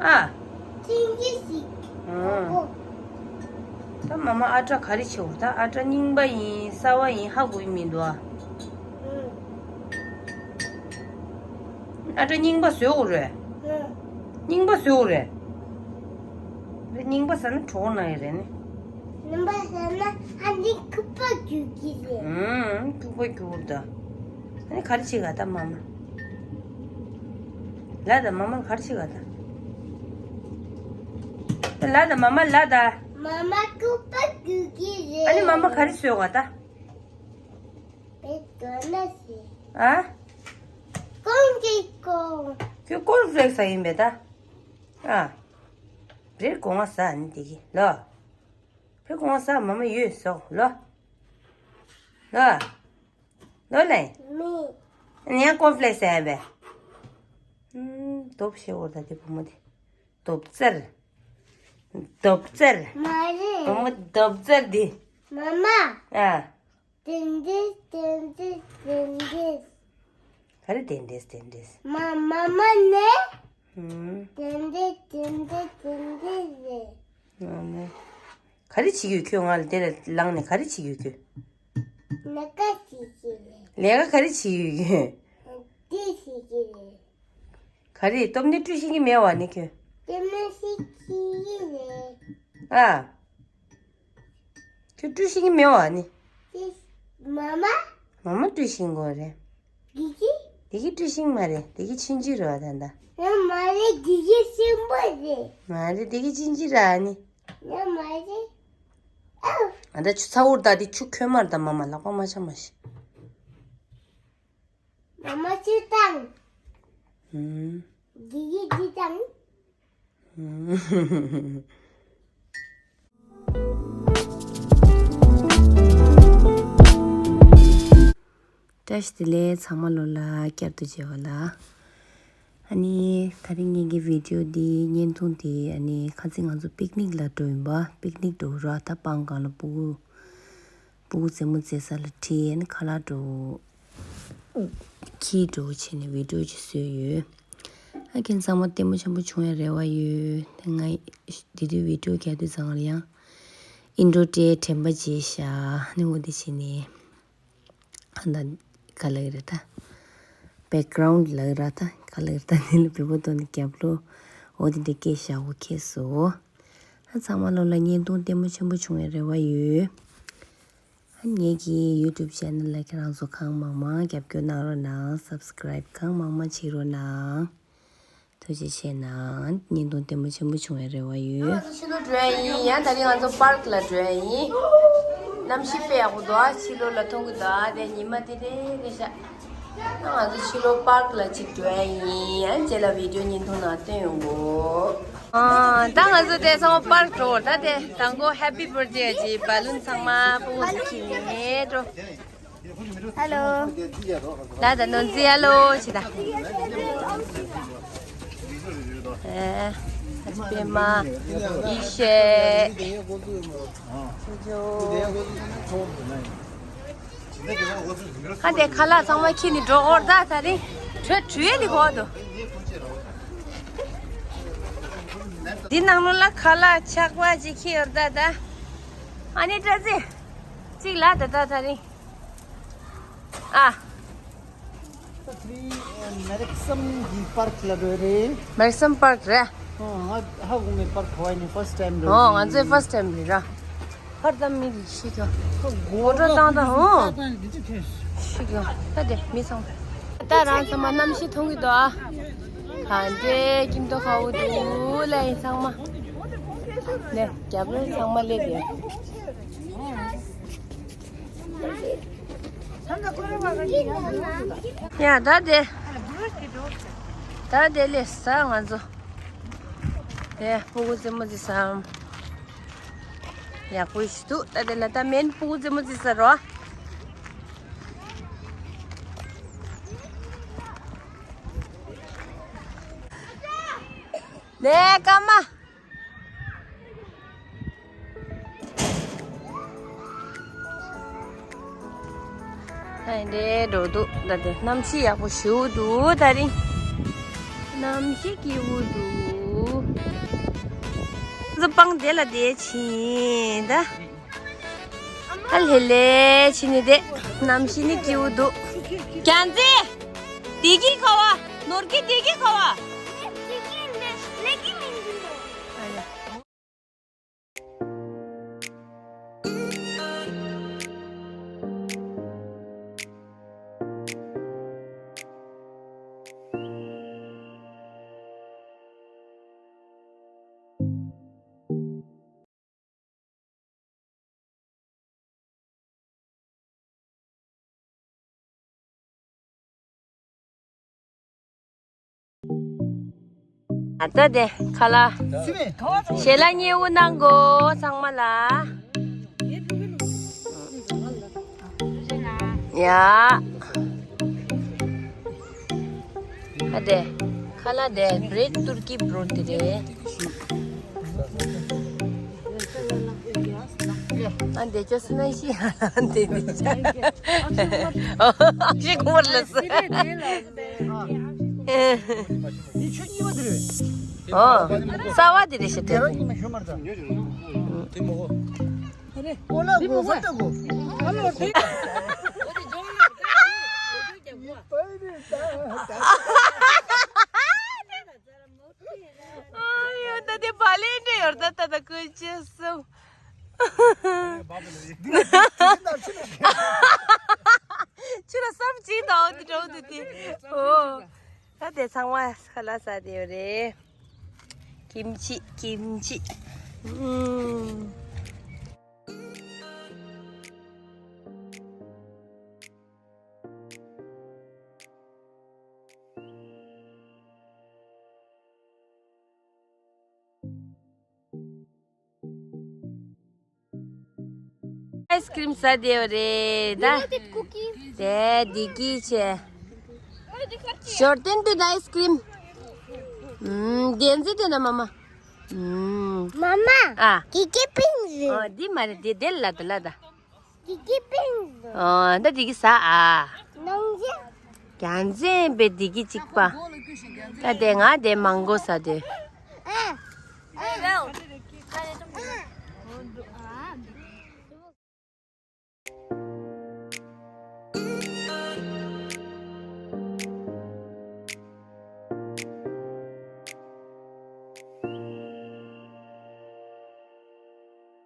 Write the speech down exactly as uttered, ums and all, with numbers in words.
ཨ། ཐེངས་གཅིག་ཞིག་ཨང་། ད་མ་མ་ཨ་ཊ་ག་རེ་བྱེད་འོ། ད་ཨ་ཊ་རྙིང་པ་ཡིན་གསར་བ་ཡིན་ཧ་གོ་ཡི་མི་འདུག་ཨ། ཨ་ཊ་རྙིང་པ་བཟོས་འོ་རེད། རྙིང་པ་བཟོས་འོ་རེད། རེད་རྙིང་པ་ཟ་ན་གྲོགས་ན་ཡི་རེད་ནི། རྙིང་པ་ཟ་ན་ཨ་ནི་ཁུག་པ་རྒྱུག་གི་རེད། ཨང་ཁུག་པ་རྒྱུག་འོ་ད། ཨ་ནི་ག་རེ་བྱེད་ག་ད་མ་མ། ལ་ད་མ་མ་ག་རེ་བྱེད་ག་ད། ལ་ད་མ་མ་ལ་ད། མ་མ་ཁུག་པ་རྒྱུག་གི་རེད། ཨ་ནི་མ་མ་ག་རེ་བཟོས་ག་ད། བེ་དོ་ན་ཞིག་ཨ། ཀོན་ཀི་ཀོན། ཁྱོད་ཀོན་ཕི་ལེག་ཟ་ཡིན་པས་ད། ཨ། རེད་གོང་བ་ཟ་ཨ་ནི་དེ་གི་ལོ། བེ་གོང་ས་མ་མ་ཡོད་སོགས་ལོ། ལོ། ལོ་ལེ། མི། ཉ་ཀོན་ཕི་ལེག་ཟ་ཡ་བེ། ཨུམ། དོབ་ཤེ་འོ་ད་དེ་བུ་མོ་དེ། དོབ་ཙར། དོབ་ཙར། མ་རེད། བུ་མོ་དོབ་ཙར་དེ། མ་མ། ཨ། དེན་དེས་དེན་དེས་དེན་དེས། ག་རེ་དེན་དེས་དེན་དེས། མ་མ་མ་ནས། ཨུམ། དེན་དེས་དེན་དེས་དེན་དེས་རེད། ཨ་ནི། ག་རེ་བྱེད་ཀྱི་ཡོད་ཁྱོད། ང་ལ་དེ་ལ་ལངས་ནས་ག་རེ་བྱེད་ཀྱི་ཡོད་ཁྱོད། ལས་ཀ་བྱེད་ཀྱི་རེད། ལས་ཀ་ག་རེ་བྱེད་ཀྱི་ཡོད་ཁྱོད། འདི་བྱེད་ཀྱི་རེད། ག་རེ་སྟོབས་ནི་བཀྲུ་ཤིང་གི་མེད་བ་ནི་ཁྱོད། སྟོབས་ནི་ཤིག་གི་རེད། ཨ། ཁྱོད་བཀྲུ་ཤིང་གི་མེད་བ་ནི། ཅི། མ་མ། མ་མ་བཀྲུ་ཤིང་གོ་རེད། འདི་གི། འདི་གི་བཀྲུ་ཤིང་མ་རེད། འདི་གི་ཆུང་ཆུང་རེད་བ་ད་ལྟ། ཡང་མ་རེད། འདི་གི་སྲིན་པོ་རེད། མ་རེད། འདི་གི་ཆུང་ཆུང་ར་ནི། ཡང་མ་རེད། ཨ། ཨ་ད་ཆུ་ཚ་བོར་ད་འདི་ཆུ་ཁོལ་མར་ད་མ་མ་ལག་པ་མ་ཆག་མ་ཤི། མ་མ་ཆུ་བཏང་། ཨུམ། འདི་གི་འདི་བཏང་། བཀྲ་ཤིས་བདེ་ལེགས་ཚང་མ་ལོ་ལ་བསྐྱར་དུ་མཇལ་བ་ལ། ཨ་ནི་ད་རིང་ངེད་ཀྱི་བི་ཌིའོ་འདི་བརྙན་ཐུང་འདི་ཨ་ནི་ཁ་སང་ང་ཚོ་པིག་ནིག་ལ་འགྲོ་ཡིན་པ། པིག་ནིག་འགྲོ་ར་ད་སྤང་སྒང་ལ་སྤུ་གུ། སྤུ་གུ་རྩེད་མོ་རྩེ་ས་ལ་ཁྲིད་ནས་ཁ་ལག་འགྲོ། ཁྱི་འགྲོ་བྱས་ནས་བི་ཌིའོ་ཅིག་བཟོས་ཡོད། ཨ་ཁྱེད་ཚང་མ་ལྟད་མོ་ཆེན་པོ་བྱུང་ཡ་རེ་བ་ཡོད། ང་དེ་དུས་བི་ཌིའོ་རྒྱག་དུས་ཙང་ལ་ཡང་ཨིན་ཊྲོ་སྤྲད། དྲན་པ་བརྗེད་ཤག་ནི་འོ་དེ་བྱས་ནས་ཨ་ད་ག་ལ་གི་རེད་ད། བེག་གྷ་རའུན་ཌི་ལ་གི་ར་ད་ག་ལ་གི་རེད་ད། ནི་ལ་བེ་པོ་དོ་ནི་རྒྱབ་ལོ་འོ་དེ་འདྲ་སྐད་བཞག་གོ་ཁེ་སོ། ཨ་ཚང་མ་ལོ་ལ་བརྙན་ཐུང་ལྟད་མོ་ཆེན་པོ་བྱུང་བའི་རེ་བ་ཡོད། ཨ་ངེད་ཀྱི་ཡུ་ཊུབ་ཆེ་ནལ་ལ་ཁྱེད་རང་ཚོ་གང་མང་མང་རྒྱབ་སྐྱོར་གནང་རོགས་གནང་། སབ་སི་ཀ་རའིབ་གང་མང་མང་བྱེད་རོགས་གནང་། ཐུགས་རྗེ་ཆེ་གནང་། བརྙན་ཐུང་ལྟད་མོ་ཆེན་པོ་བྱུང་བའི་རེ་བ་ཡོད། ཕྱི་ལོགས་འགྲོ་ཡ་ཡིན། ཡང་ད་རིང་ང་ཚོ་པར་ཀི་ལ་འགྲོ་ཡ་ཡིན། གནམ་གཤིས་དཔེ་ཡག་པོ་འདུག་ཨ་ཕྱི་ལོགས་ལ་མཐོང་གི་འདུག་ཨ་དེ་ཉི་མ་དེ་རེད་རེད་ཤག་ང་ཚོ་ཕྱི་ལོགས་པར་ཀི་ལ་གཅིག་འགྲོ་ཡ་ཡིན། ཡང་རྗེས་ལ་བི་ཌིའོ་བརྙན་ཐུང་ནང་སྟོན་ཡོང་གོ། ཨ་ད་ང་ཚོ་དེ་ཚང་མ་པར་ཀི་འགྲོ། ད་དེ་དང་པོ་ཧེ་པི་བར་ཐ་ཌེ་གི་བ་ལུན་ཚང་མ་སྤུ་གུ་ཚོ་ཁྱེར་ནས་འགྲོ། ཧེ་ལོ། ད་ད་ནོར་འཛིན་ཧེ་ལོ་ཞེས་ད། ཨེ། ཨ་ཅི་པད་མ། ཡེ་ཤེས། ཅོ་ཅོ། ཁ་དེ་ཁ་ལག་ཚང་མ་ཁྱེར་ནས་འགྲོ་འོར་ད་ད་རིང་བྲོས་བྲོས་ནི་གོ་འདུག་འདི་ནང་ལོགས་ལ་ཁ་ལག་ཆག་པ་ཅིག་ཁྱེར་འོར་ད་ད། ཨ་ནི་བཀྲ་ཤིས། གཅིག་ལ་ད་ད་ད་རིང་། ཨ། ད་ཚེ་རིང་མེ་རི་ཀེམ་གི་པར་ཀི་ལ་འགྲོ་རེད། མེ་རི་ཀེམ་པར་ཀི་རེད། ཨོ་ང་ཧ་གོ་མེད། པར་ཀི་ཁོ་ཨ་ནི་ཕར་སི་ཊི་ཊའིམ་འགྲོ། ཨོ་ང་ཚོའི་ཕར་སི་ཊི་ཊའིམ་རེད་ར། ཧར་ད་མི་རིགས་ཤིག་ཡོད། མོ་ཊ་བཏང་ད་ཧོ། ཤིག་ཡོད། ད་དེ་མི་ཚང་། ད་རང་ཚང་མ་གནམ་གཤིས་མཐོང་གི་འདུག་ཨ། ག་འདྲའི་སྐྱིད་མདོག་ཁ་པོ་འདུག་ལ་ཡིན་ཚང་མ། ནས་རྒྱབ་རོལ་ཚང་མ་སླེབས་ཡོད། ཡ་ད་དེ། ད་དེ་ལས་ས་ང་ཚོ། དེ་སྤུ་གུ་རྩེད་མོ་རྩེ་ས། ཡག་པོ་ཞིག་འདུག་ད་དེ་ལ་ད་མེན་སྤུ་གུ་རྩེད་མོ་རྩེ་ས་རོ། ནས་ཀ་མ། ཨ་འདྲེ་འགྲོ་འདུག་ད་དེ་གནམ་གཤིས་ཡག་པོ་ཞེ་པོ་འདུག་ད་རིང་གནམ་གཤིས་སྐྱིད་པོ་འདུག་སྤང་དེ་ལ་དེ་ཕྱིན་ད། ཨ་ལེ་ལེ་ཕྱིན་ནི་དེ། གནམ་གཤིས་ནི་སྐྱིད་པོ་འདུག་རྒྱལ་མཚན། བདེ་སྐྱིད་ཁ་བ། ནོར་གྱི་བདེ་སྐྱིད་ཁ་བ། ད་དེ་ཁ་ལག་ཞལ་ལག་མཉེས་པོ་གནང་གོ་ཚང་མ་ལ། ཡ། ཨ་དེ། ཁ་ལག་དེ་བྲེད་ཏུར་ཀི་བྲོ་དེ་རེད། ཨ་དེ་ཅོ་སུ་ན་ཤི་ཨ་དེ་དེ་ཅ། ཨ་ཤི་ཀུ་མར་ལ་སི། འདི་ཆུ་གཉིས་པ་དེ་རེད། ཨོ། ས་བ་དེ་རེད་ཤི་དེ། དེ་རང་གཉིས་མ་ཤོད་མར་ད། དེ་མོ་གོ། ཨོ་ལ་གོ་ཧྥ་ཏ་གོ། ཨ་ཡོ་ད་དེ་བ་ལེན་འདྲ་ཡོད་ད་ད་ད་ད་ཀུན་ཅི་སུ། ཆུ་ལ་སམ་ཅིག་ད་འོ་དེ་འགྲོ་དེ་དེ། ཨོ། ད་དེ་ཚང་མ་ཁ་ལག་ཟ་དེ་ཡོད་རེད། ཀིམ་ཆི་ཀིམ་ཆི། ཨུམ། ཨའི་སི་ཀི་རིམ་ཟ་བདེ་བ་རེད་ད། དེ་བདེ་སྐྱིད་ཆེ། ཞོར་སྟོན་དུ་ཨའི་སི་ཀི་རིམ། ཨུམ། བདེན་ཟི་དེ་ན་མ་མ། ཨུམ། མ་མ། ཨ། ཀི་ཀི་པིན་ཟི། ཨ་འདི་མ་རེད་དེ་དེ་ལ་ད་ལ་ད། ཀི་ཀི་པིན་ཟི། ཨ་ད་དེ་གི་ཟ་ཨ། ནང་ཞིག་རྒྱལ་མཚན་པའི་བདེ་སྐྱིད་གཅིག་པ། ད་དེ་ང་དེ་མང་པོ་ཟ་དེ།